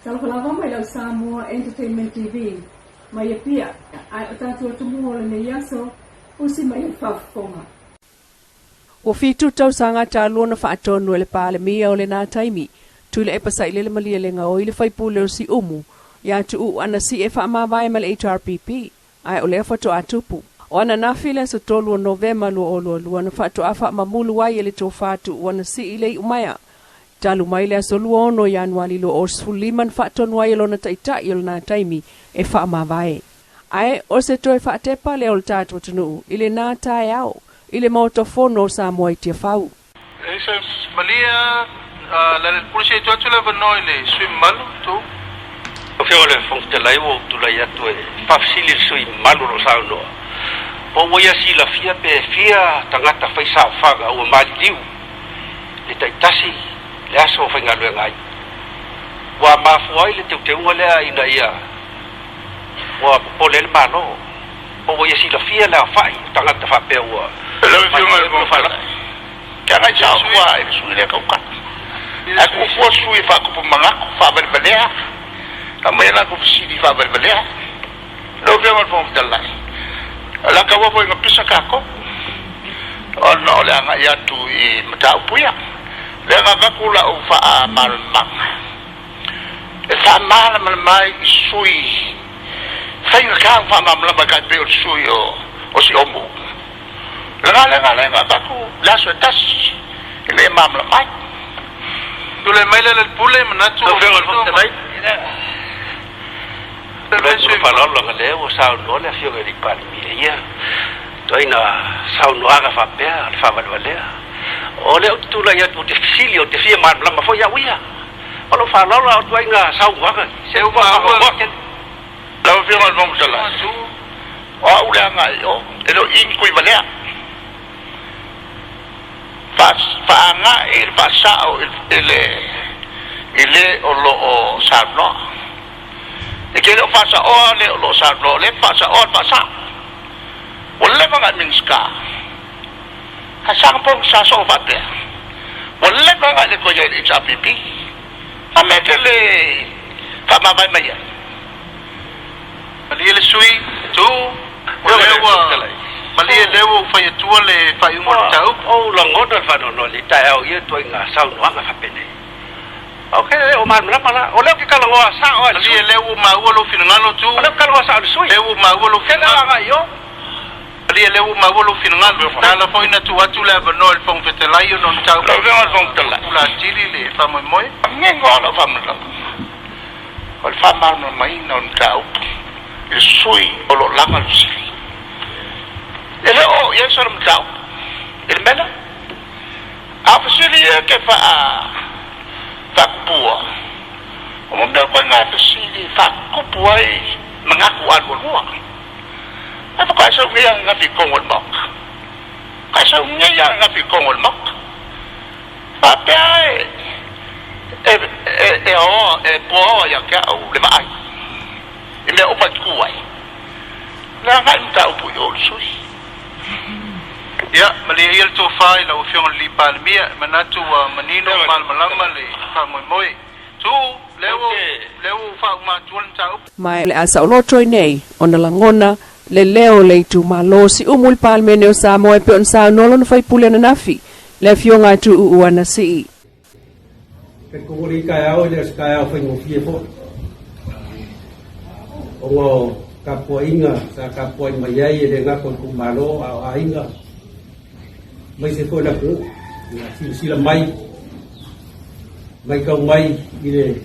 Talofa lava mai lau Samoa Entertainment TV mai Apia, ae o tatou atumua o lenei aso, usi mai le faafofoga. Ua 7 tausaga talu ona faatonu e le Palemia o lena taimi, Tuilaepa Sailele Malielegaoi i le faipule o Siumu, ia Tuuu Anasii e faamavae ma le HRPP, ae o lea faatoa tupu. O ananafi le aso 3 o Novema 2022 na faatoa faamamulu ai e le tofa Tuuu Anasii le iumaea. Talu mai le aso 26 Ianuari 2015 na faatonu ai e lona taitai o lena taimi e faamavae. Ae o se toe faatepa lea o le tatou atunuu i lena taeao i le Maota Fono o Samoa i Tiafau. E se malia Lealailepule se i tuu atu le avanoa i le sui usufono mamalu Tuuu. Lau Afioga i le Fofoga Fetalai, ua ou tulai atu e faafesili i le sui usufono mamalu o lo o saunoa, po ua ia silafia pe fia tagata faisaofaga ua maliliu i le taitasi le aso o faigaluega ai. Ua mafua ai le teuteuga lea ina ia ua popole ai le Malo, po ua ia silafia le aofai o tagata faapea ua Lau Afioga i le Fofoga Fetalai, ke agai sa ua i le sui lea kaukata. Ae kuafua sui e faatupu manatu, faavalevalea. Na aumai latou fesili faavalevalea. Lau Afioga i le Fofoga Fetalai, o le a taua foi ina pisa tatou, ona o le agai atu i mataupu ia. Lea na avatu lau faamalamalamaga e faamalamalama ai i sui faigata ona faamalamalama e tai pei o le sui o Siumu. O le galuega lea na avatu le aso e tasi ina ia malamalama ai. Tulai mai Lealailepule, manatu Lau Afioga i le Fofoga Fetalai, Lou faaaloalo leaga lea ua saunoa le Afioga i le Palemia ia ituaiga saunoaga faapea o le faavalevalea. O lea ou te tulai atu ou te fesili ou te fia malamalama foi au ia. Ma lou faaaloalo a o ituaiga saunoaga se ua faanoanoa tele. Lau Afioga i le Fofoga Fetalai, o au le agai o, e le o i ni Tuivalea. Faagai i le faasao i le i le o lo o saunoa. E te le o faasaoa le o lo o saunoa, o lea e faasaoa le faasao. Ua leva ona e Minisita, ae saga pogisa soo faapea. Ua leva ona e le toe i ai i le HRPP. A mea e te le faamavae mai ai? Malie le sui, Tu, o lea ua malie lea ua ou fai atua le faaiuga o le mataupu. Ua ou lagona le faanoanoa i le taeao i ia ituaiga saunoaga faapenei. Ok, e o malamalama la. O lea ou te talanoa sao lava i le sui. Malie lea ua maua lou finagalo, Tu. O lea ou te talanoa sao i le sui. Lea ua maua lou finagalo. Kena agai i o. Malie lea ua maua lou finagalo. Na ala foi na tuu atu le avanoa i le Fofoga Fetalai ona o mataupu Lau Afioga i le Fofoga Fetalai. Pula atili le faamoemoe. Manino lava lau faamatalaga. O le faamalamalamaina o le mataupu i le sui o lo o laga le fesili. E le o oo i ai sona mataupu i le mea lea. A o fesili ia e te faatupua, o mo mea koe na fesili e faatupu ai manatu alualua. Ae faatoa e sau nei ananafi i totonu o le Maota. Faatoa e sau nei ananafi i totonu o le Maota. Faapea e e aoa e puaoa ia te au le vaai i mea uma e tutu ai. O le agai mataupu i o i le sui. Ia, malie ia le tofa i lau Afioga i le Palemia, e manatu ua manino ma malamalama le faamoemoe. Tu, lea ua lea ua ou faauma atua le mataupu. Ma o le a saoloto ai nei ona lagona le leo o le itumalo Siumu i le Palemene o Samoa e pei ona saunoa lona faipule ananafi, le Afioga a Tuuu Anasii. Ke kokori i taeao e le o se taeao faigofie foi. Ona o tapuaiga sa tapuai mai ai e le gata o itumalo a o aiga aemaise foi le atunuu na silasila mai, matau mai i le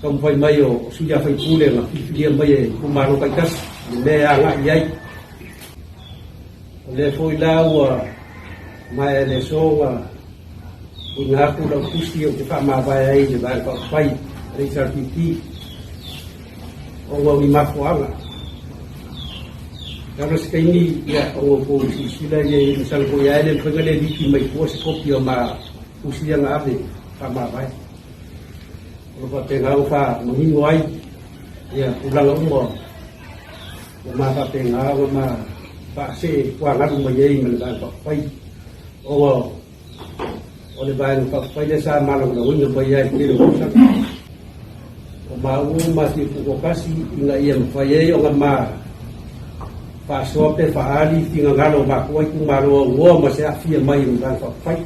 taumafai mai o sui a faipule na filifilia mai e itumalo taitasi i le mea e agai i ai. O lea foi la ua maea le aso na tuuina atu lau tusi ou te faamavae ai i le Vaega Faaupufai a le HRPP ona o ni mafuaaga. Masalo se taimi ia ona outou silasila i ai, masalo foi lava e le mafai ona le liki mai tua se kopi o ma tusi ia na ave faamavae. O lo o faapena ona faamanino ai ia tulaga uma ua ma faapena ona ma faasee tuagalu mai ai ma le Vaega Faaupufai ona o le Vaega Faaupufai lea sa malagolagoina mai ai i le tele o tausaga. Maua ma fia tuutoatasi ina ia mafai ai ona ma faasoa pe faaali finagalo o matou itumalo aunoa ma se aafia mai o Vaega Faaupufai.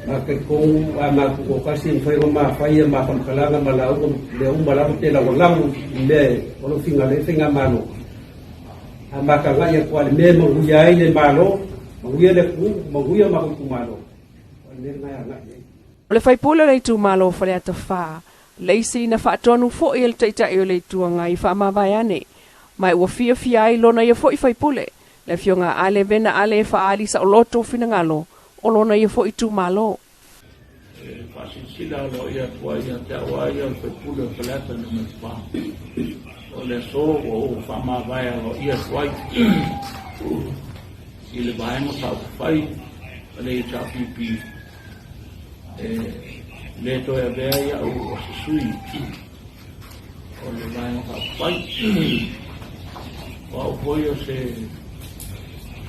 Ma talitonu a ma tuutoatasi e mafai ona ma fai a ma faamatalaga ma lauga mea uma lava pe lagolago i mea o lo o finagalo i ai faigamalo. A ma tagai atu lava i le mea e manuia ai le Malo, manuia le atunuu, manuia o matou itumalo, o le mea lena e agai i ai. O le faipule o le itumalo o Faleata 4, le isi na faatonu foi e le Taitai o le Itu Agai faamavae ane, ma ua fiafia ai lona ia foi faipule, le afioga a Ale Vena Ale e faaali saoloto finagalo o lona ia foi itumalo. E faasilasila aloaia atu ai ia te au lava ia o le faipule o Faleata Nu.4, o le aso ua ou faamavae aloaia atu ai i le Vaega Faaupufai a le HRPP. E le toe avea ai au o se sui o le Vaega Faaupufai. O au foi o se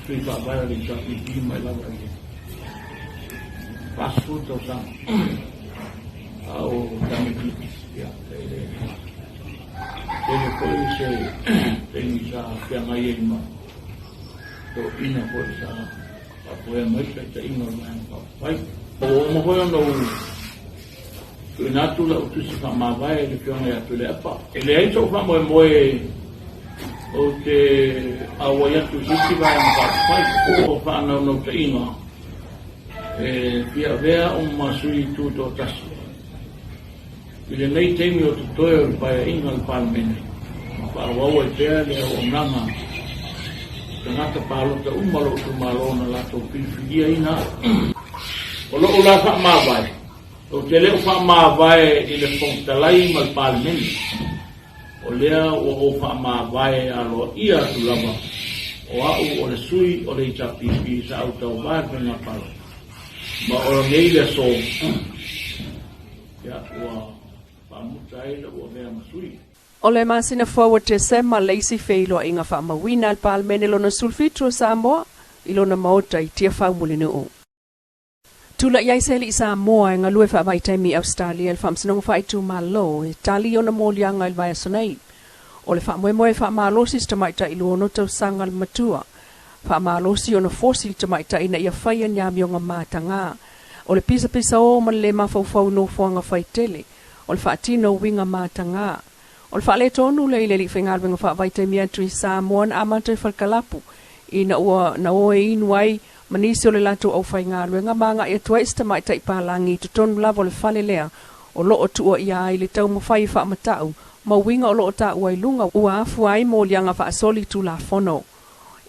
sui faavae o le HRPP mai lava i le 40 tausaga a o tamaitiiti. Ia, e le tele foi se taimi sa feagai ai ma toeaiina foi sa faafoea mai le taitaiga o le Vaega Faaupufai. Ua uma foi ona ou tuuina atu lau tusi faamavae i le Afioga ia Tuilaepa. E leai sou faamoemoe ou te auai atu i se isi Vaega Faaupufai. O faanaunautaiga e fia avea au ma sui tutoatasi i lenei taimi o totoe o le Paeaiga a le Palemene ma faaauau ai pea le auaunaga i tagata palota uma o lou itumalo na latou filifiliaina au. O lou la faamavae, ou te le o faamavae i le Fofoga Fetalai ma le Palemene, o lea ua ou faamavae aloaia atu lava o au o le sui o le HRPP sa autauva i le faiga palota. Ma o nei le aso, Ia, ua faamuta ai lou avea ma sui. O le masina fou o Tesema le isi feiloaiga faamauina a le Palemene lona 17 o Samoa i lona maota i Tiafau Mulinuu. Tulai ai se alii Samoa e galue faavaitaimi i Ausetalia i le Faamasinoga Faaitumalo e tali ona moliaga i le vaiaso nei. O le faamoemoe faamalosi se tamaitai 60 tausaga le matua. Faamalosi ona fosi le tamaitai ina ia faia ni amioga mataga. O le pisapisaō ma le lē mafaufau i nofoaga faitele, o le faatino uiga mataga. O le faaletonu lea i le alii faigaluega faavaitaimi atu i Samoa na amata i Falekalapu, ina ua na o e inu ai ma nisi o le latou aufaigaluega ma agai atu ai i se tamaitai palagi i totonu lava o le fale lea o lo o tuuaia ai le taumafai e faamatau ma uiga o lo o taua i luga ua afua ai moliaga faasoli Tulafono.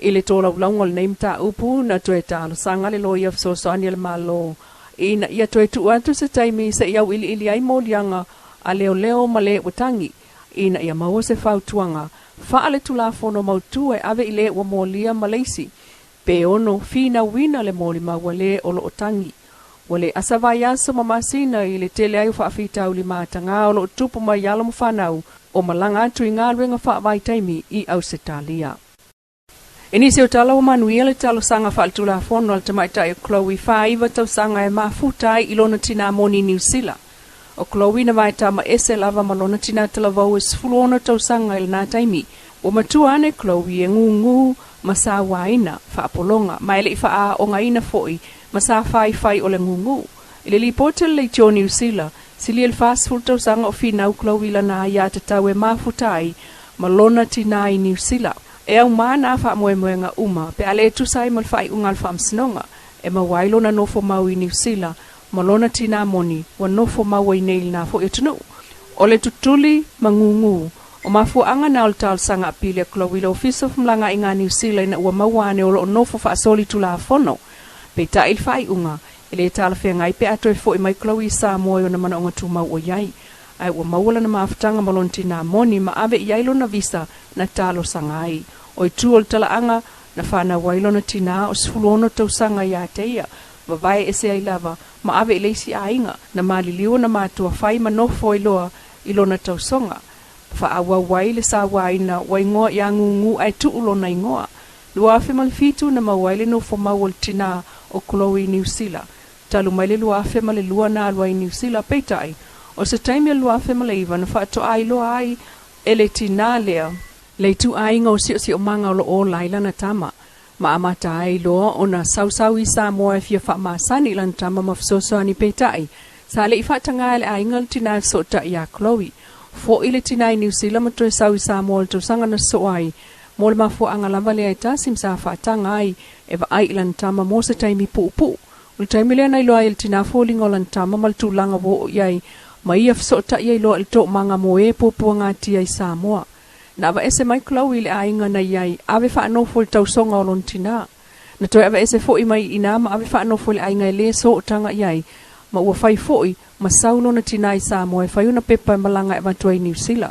I le tolaulauga o lenei mataupu, na toe talosaga le loia fesoasoani a le Malo ina ia toe tuu atu se taimi se i auiliili ai moliaga a leoleo ma le ua tagi ina ia maua se fautuaga faaletulafono mautu e ave i le ua molia ma le isi pe ono finauina le molimau a le o lo o tagi. Ua le asa vaiaso ma masina i le tele ai o faafitauli mataga o lo o tupu mai alo ma fanau o malaga atu i galuega faavaitaimi i Ausetalia. I nisi o tala ua manuia le talosaga faaletulafono a le tamaitai o Chloe 49 tausaga e mafuta ai i lona tinā moni i Niu Sila. O Chloe na vaetama ese lava ma lona tinā talavou e 16 tausaga i lena taimi. Ua matua ane Chloe e gūgū ma sauaina, faapologa, ma e le i faaogaina foi ma sa faifai o le gūgū. I le lipoti a le Leitio o Niu Sila, silia i le 40 tausaga o finau Chloe lana aiatatau e mafuta ai ma lona tinā i Niu Sila. E aumā nā faamoemoega uma pe a le tusa ai ma le faaiuga a le Faamasinoga e maua ai lona nofo mau i Niu Sila ma lona tinā moni ua nofo mau ai nei i lena foi atunuu. O le tutuli ma gūgū o mafuaaga na o le talosaga apili a Chloe i le Ofisa o Femalagaaiga a Niu Sila ina ua maua ane o lo o nofo faasoli Tulafono. Peitai i le faaiuga, e le talafeagai pe a toe foi mai Chloe i Samoa i ona manaoga tumau o i ai. Ae ua maua lana mafutaga ma lona tinā moni ma ave i ai lona visa na talosaga ai. O itu o le talaaga, na fanau ai lona tinā o 16 tausaga iā te ia, vavae ese ai lava ma ave i le isi aiga, na maliliu ona matua fai ma nofo ai loa i lona tausoga. Faaauau ai le sauaina ua igoa ia Gūgū ae tuu lona igoa. 2007 na maua ai le nofo mau o le tinā o Chloe i Niu Sila. Talu mai le 2002 na alu ai i Niu Sila, peitai, O se taimi o le 2009 na faatoa iloa ai e le tinā lea le ituaiga o siosiomaga o lo o ola ai lana tama, ma amata ai loa ona sausau i Samoa e fia faamasani i lana tama ma fesoasoani peitai sa le i faataga e le aiga le tinā e fesootai iā Chloe. Fo'i le tinā i Niu Sila ma toe sau i Samoa i le tausaga na sosoo ai mo le mafuaaga lava lea e tasi ma sa faataga ai e vaai i lana tama mo se taimi puupuu. O le taimi lea na iloa ai e le tinā foliga o lana tama ma le tulaga ua oo i ai ma ia fesootai ai loa i le toomaga mo e puapuagatia i Samoa. Na aveese mai Chloe i le aiga na i ai, ave faanofo i le tausoga o lona tinā. Na toe aveese foi mai i inā ma ave faanofo i le aiga e lē sootaga i ai, ma ua fai foi ma sau lona tinā i Samoa e fai ona pepa e malaga e avatu ai i Niu Sila.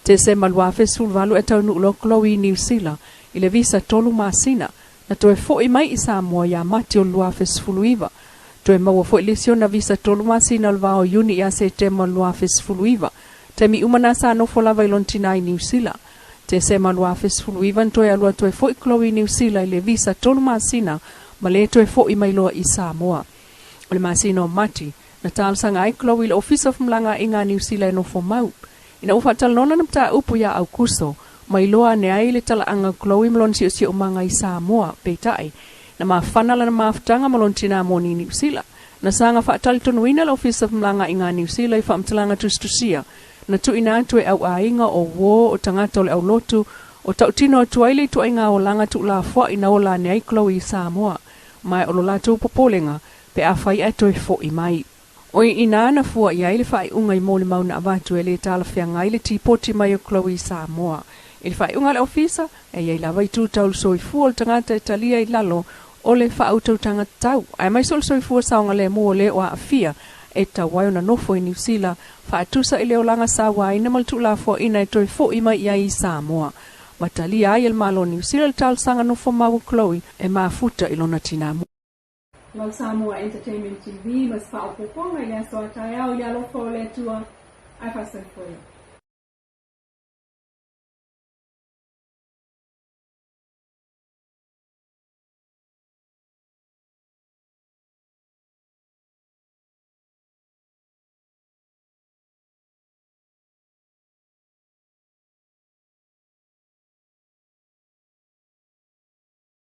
Tesema 2018 e taunuu loa Chloe i Niu Sila i le visa tolu masina, na toe fo'i mai i Samoa ia Mati o le 2019. Toe maua foi le isi ona visa tolu masina o le va o Iuni ia Setema o le 2019. Taimi uma na sa nofo lava i lona tinā i Niu Sila. Tesema 2019 na toe alu atu ai foi Chloe i Niu Sila i le visa tolu masina ma le toe fo'i mai loa i Samoa. O le masina o Mati, na talosaga ai Chloe i le Ofisa o Femalagaaiga a Niu Sila e nofo mau. Ina ua faatalanoa lana mataupu iā Aukuso, ma iloa ane ai le talaaga o Chloe ma lona siosiomaga i Samoa, peitai, na mafana lana mafutaga ma lona tinā moni i Niu Sila. Na saga faatalitonuina le Ofisa o Femalagaaiga a Niu Sila i faamatalaga tusitusia na tuuina atu e auaiga o uō o tagata o le aulotu o tautino atu ai le ituaiga olaga tuulafoai na ola ane ai Chloe i Samoa, ma o lo latou popolega pe afai ae toe fo'i mai. O i inā na fua i ai le faaiuga i molimau na avatu e lē talafeagai le tipoti mai o Chloe i Samoa. I le faaiuga a le Ofisa, e i ai lava itu tau le soifua o le tagata e talia i lalo o le faautautaga tatau, aemaise o le soifua saogalemu o le o aafia e tatau ai ona nofo i Niu Sila, faatusa i le olaga sauaina ma le tuulafoaiina e toe fo'i mai i ai i Samoa. Ma talia ai e le Malo o Niu Sila le talosaga nofo mau o Chloe e mafuta i lona tinā. Lau Samoa Entertainment TV ma se faaopoopoga i le aso a taeao i le alofa o le Atua ae faasoifua ia.